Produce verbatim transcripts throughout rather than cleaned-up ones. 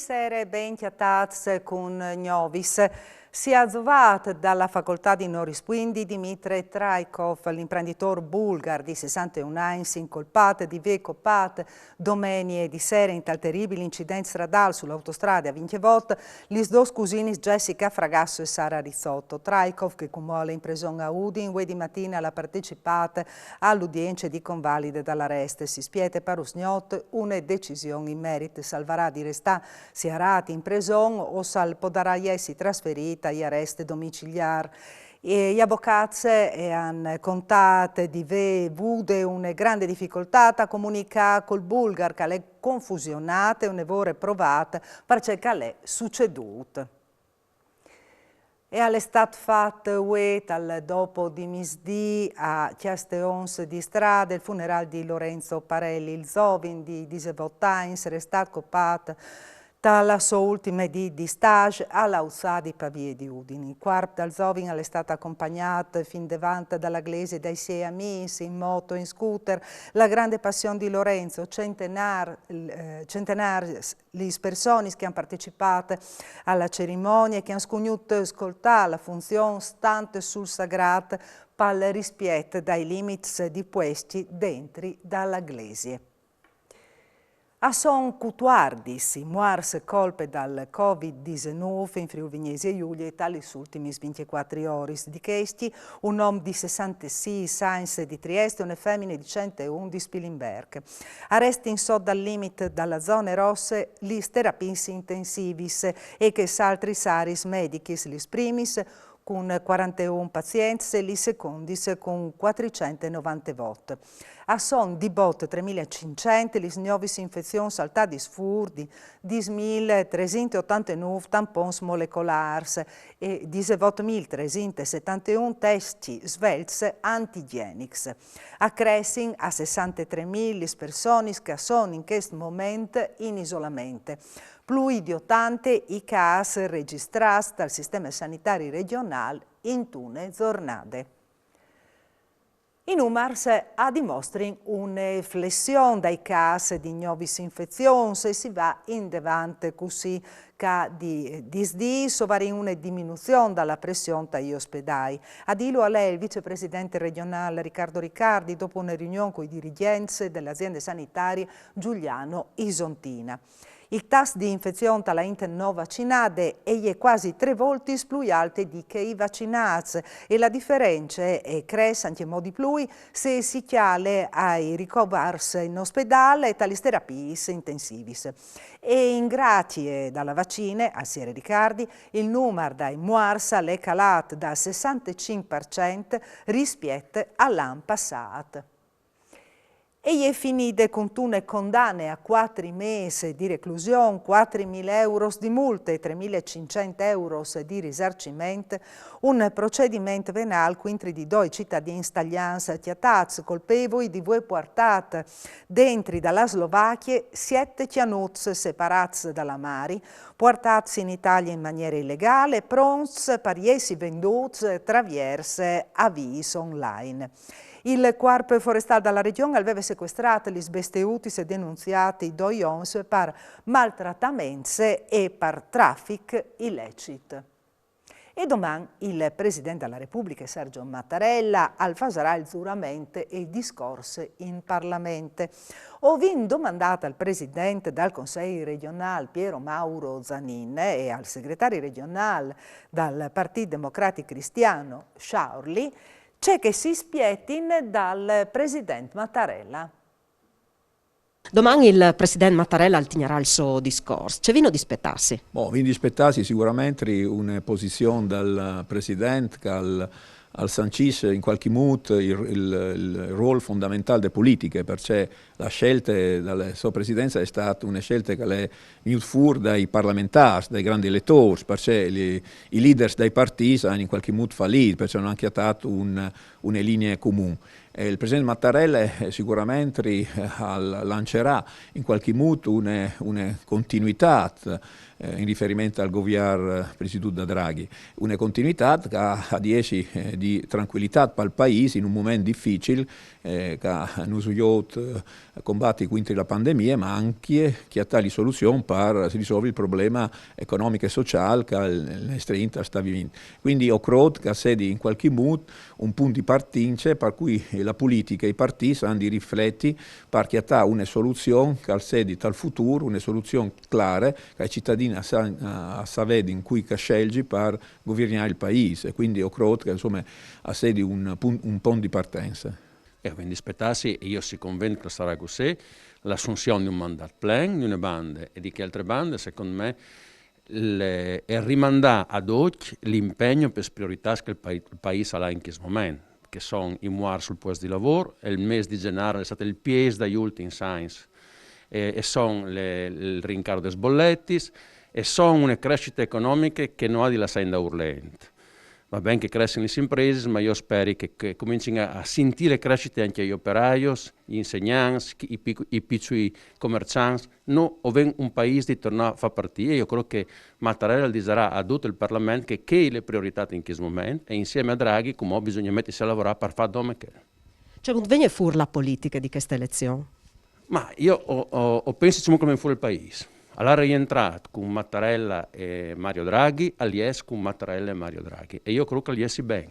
Sere ben cjatâts cun Gnovis. Si à zovât da la facoltât di no rispuindi Dimitre Trajkov, l'imprenditôr bulgar di sessanteun agns, incolpât di vê copât domenie di sere intal teribil incident stradâl su la autostrade A vincjevot lis dôs cusinis Jessica Fragasso e Sara Rizzotto. Trajkov, che cumò al è in preson a Udin, vuê di matine al à partecipât a la udience di convalide dal arest. Si spiete par usgnot une decision in merit, se al varà di restâ siarât in preson o se al podarà jessi trasferît ai arest domiciliâr. E i avocâts a àn contât di vê vude une grande dificoltât a comunicâ cul bulgar, che al è confusionât e une vore provât par ce che al è sucedût. E al è stât fat vuê tal dopo di misdì a Cjasteons di Strade il funerâl di Lorenzo Parelli, il zovin di disevot agns restât copât ta la sô ultime dì di stage a la Uzzà di Pavie di Udin. Il cuarp dal zovin al è stât acompagnât fin devant da la glesie dai siei amîs, in moto, in scooter. La grande passion di Lorenzo, centenâr, eh, centenârs lis personis che a àn partecipât a la cerimonie, che a àn scugnût scoltâ la funzion stant sul sagrât pal rispiet dai limits dipuescj dentri da la glesie. A son cutuardis i muarts colpe dal Covid disenûf in Friûl Vignesie Julie ta lis ultimis vincjecuatri oris. Di chescj, un om di sessantesîs agns di Triest e une femine di centeun di Spilimberc. A restin sot dal limit da la zone rosse lis terapiis intensivis e chês altris areis medichis, lis primis cun cuaranteun pazients e lis secondis cun cuatricent e novantevot. A son di bot tremil e cinccent lis gnovis infezions saltadis fûr di dîs mil tresinte e otantenûf tampons molecolârs e disevot mil tresinte e setanteun tescj svelts antigjenics. A cressin a sessantetrê mil lis personis che a son in chest moment in isolament. Plui di otante i câs registrâts dal sisteme sanitari regjonâl intune zornade. I numars a dimostrin une flession dai câs di gnovis infezions e si va indevant cussì ca di disdîs o varìn une diminuzion da la pression tai ospedâi. A dîlu al è il vicepresident regjonâl Riccardo Riccardi dopo une riunion cui dirigjents de la aziende sanitarie Giuliano Isontina. Il tast di infezion ta la int no vacinade e je cuasi trê voltis plui alt di chei vacinâts e la diference e cres ancjemò di plui se si cjale ai ricovars in ospedâl e ta lis terapiis intensivis. E in gracie da la vacine, al siere Riccardi, il numar dai muarts al è calât dal sessantecinc par cent rispiet al an passât. E je finide cuntune condane a cuatri mês di reclusion, cuatri mil euros di multe e trê mil e cinccent euros di risarciment, un procediment venâl cuintri di doi citadins talians cjatâts colpevui di vuê puartât dentri da la Slovachie siet cjanuts separâts da la mari, puartâts in Italie in maniere ilegale, pronts par jessi vendûts traviers aviis online. Il Cuarp Forestâl da la Regjon al veve secuestrât lis besteutis e denunziât i doi oms par maltrataments e par trafic ilecit. E doman il president da la Republiche Sergio Mattarella al fasarà il zurament e il discors in Parlament. O vin domandât al president dal Consei regjonâl Piero Mauro Zanin e al segretari regjonâl dal Partît Democratic Cristian Sciaurli ce che si spietin dal president Mattarella. Doman il president Mattarella al tignarà il so discors. Ce vino di spietâsi? Bon, vin di spietâsi siguramentri une posizion dal president che al, al sancìs in cualchi mût il, il, il rôl fondamentâl de politiche, parcè la sielte da la sô presidence e je stade une sielte che e je vignût fûr dai parlamentârs, dai grandi eletôrs, parcè i, i leaders dai partîts a àn in cualchi mût falît, parcè no àn cjatât un, une linie comun. E il president Mattarella, eh, sicurament ri-, al-, lancerà in qualche mût une, une continuitât, eh, in riferiment al guviern, eh, presiedût da Draghi. Une continuitât che à di jessi, eh, di trancuilitât pal paîs in un moment dificil, eh, che nus jôt, eh, a combati cuintri la pandemie, ma ancje cjatâ li soluzion par risolvi il probleme economic e sociâl che il, il nestri int al sta vivint. Cuindi jo crôt che al sedi in cualchi mût un punt di partince par cui la politiche e i partîts a àn di rifleti par cjatâ une soluzion che al sedi tal futûr, une soluzion clare, che i citadins a sa-, a, a savedin cui che a sielzi par guviernâ il paîs. E cuindi jo crôt che, insome, al sedi un pun-, un pont di partence. E o vin di spietâsi, e jo o soi convint che al sarà cussì, la assunzion di un mandât plen, di une bande, e di chê altre bande, secont me, le, e rimandâ a dut l'impegn pes prioritâts che il pai-, il paîs al à in chest moment, che a son i muarts sul puest di lavôr, e il mês di Zenâr al è stât il piês dai ultins agns, e, e a son le, il rincaro des boletis, e a son une cressite economiche che no à di lassâ indaûr lent. Va ben che a cressin lis impresis, ma jo o speri che, che a comincin a, a sintî la cressite ancje i operaios, i insegnants, chi-, i pic-, i piçui comerçants. Nô o vin un paîs di tornâ a fâ partî, e jo crôt che Mattarella al disarà a dut il Parlament che chê e je la prioritât in chest moment, e insiemi a Draghi, cumò, bisugne metisi a lavorâ par fâ dome chel. Cemût vegnie fûr la politiche di cheste elezion? Ma jo o, o, o pensi cemût che al vegni fûr il paîs. Al è jentrât cun Mattarella e Mario Draghi, al jes cun Mattarella e Mario Draghi. E jo crôt che al jessi ben.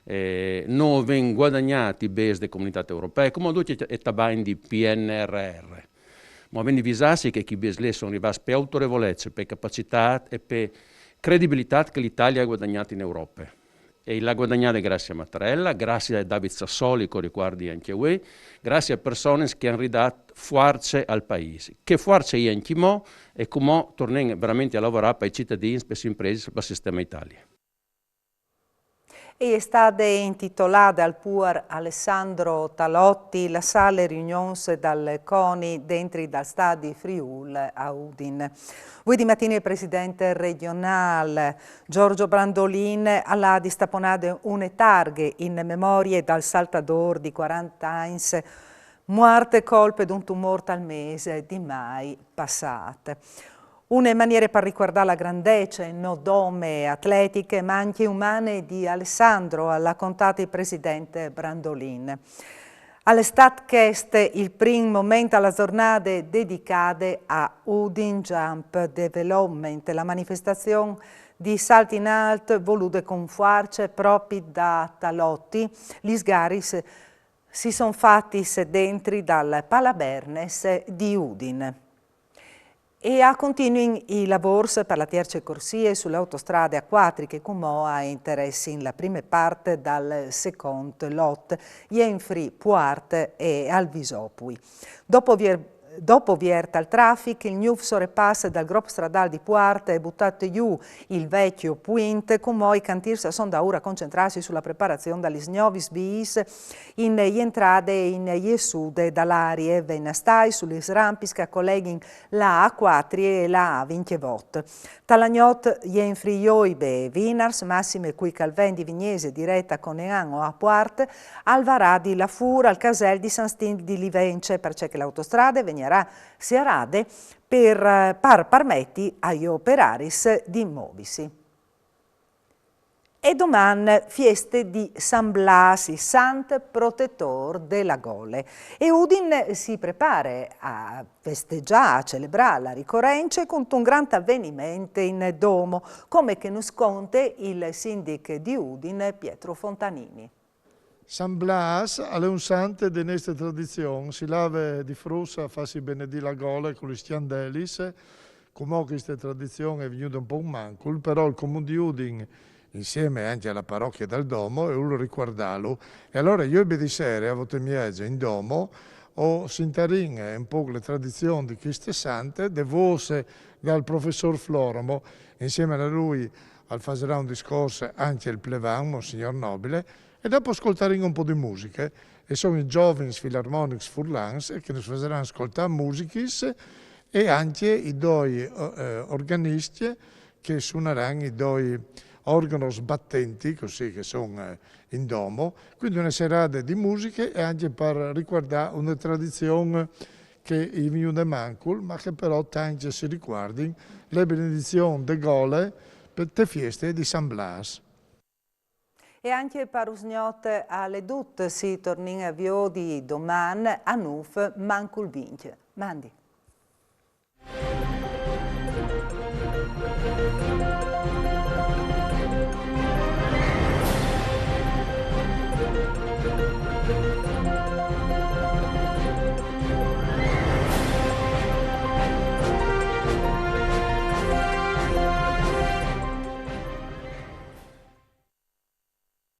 Eh, nô o vin guadagnât i bêçs de Comunitât Europee, cumò ducj e, e tabagn di P N R R. Ma o vin di visâsi che chei bêçs li a son rivâts pe autorevolece, pe capacitât e pe credibilitât che la Italie e à guadagnât in Europe. E le à guadagnade graciis a Mattarella, graciis a David Sassoli, che o ricuardi ancje vuê, graciis a personis che a àn ridât fuarce al paîs. Chê fuarce e je ancjemò, e cumò o tornìn verementri a lavorâ pai citadins, pes impresis, pal sisteme Italie. E je stade intitolade al puar Alessandro Talotti la sale riunions dal CONI dentri dal stadi Friûl a Udin. Vuê di matin il president regjonâl Giorgio Brandolin al à distaponade une targhe in memorie dal saltadôr di cuarante agns, muart colpe di un tumôr tal mês di Mai passât. Une maniere par ricuardâ la grandece, no dome atletiche, ma ancje umane di Alessandro, al à contât il president Brandolin. Al è stât chest il prin moment a la zornade dedicade a Udin Jump Development, la manifestazion di salt in alt volude cun fuarce propit da Talotti. Lis garis si son fatis dentri dal Palabernes di Udin. E a continuin i lavôrs par la tierce corsie su la autostrade A cuatri, che cumò a interessin la prime part dal secont lot, jenfri Puart e Alvisopui. Dopo vier, dopo viert al trafic, il gnûf sorepass dal grop stradâl di Puart e butât jù il vecjo puint, cumò i cantîrs a son daûr a concentrâsi su la preparazion da lis gnovis viis in jentrade e in jessude da l'arie, ven a stâi su lis rampis che a coleghin la A cuatri e la A vincjevot. Ta la gnot jenfri joibe e vinars, massime cui che al ven di Vignesie diret a Conean o a Puart, al varà di lâ fûr al casel di San Stin di Livence, parcè che la autostrade e vegnarà sierade par, par parmeti ai operaris di movisi. E doman fieste di San Blâs, il sant protetôr de la gole. E Udin si prepare a festegjâ, a celebrâ la ricorence cuntun grant aveniment in domo, come che nus conte il sindic di Udin Pietro Fontanini. San Blâs al è un sant de nestre tradizion, si lave di fruts a fâsi benedî la gole cu lis cjandelis. Cumò cheste tradizion e je vignude un pôc mancul, però il Comun di Udin, insieme ancje a la parochie dal domo, e vûl ricuardâlu. E alore joibe di sere, a vot e mieze, in domo, o sintarìn un pôc le tradizion di cheste sante, de vôs dal professôr Floromo. Insieme a lui al fasarà un discors ancje il plevan, Monsignor Nobile, e dopo scoltarìn un pôc di musiche, e a son i Zovins Filarmonics Furlans che nus fasaran scoltâ musichis, e ancje i doi, eh, organiscj che a sunaran i doi organos battenti, così che son, eh, in domo, quindi une serade di musiche e ancje par ricuardâ une tradizion che e je vignût mancul, ma che però tancj si ricuardin, la benedizion de gole pe te fieste di San Blâs. E ancje par usgnot al è dut, si tornìn a viodi doman a nûf mancul vincj. Mandi.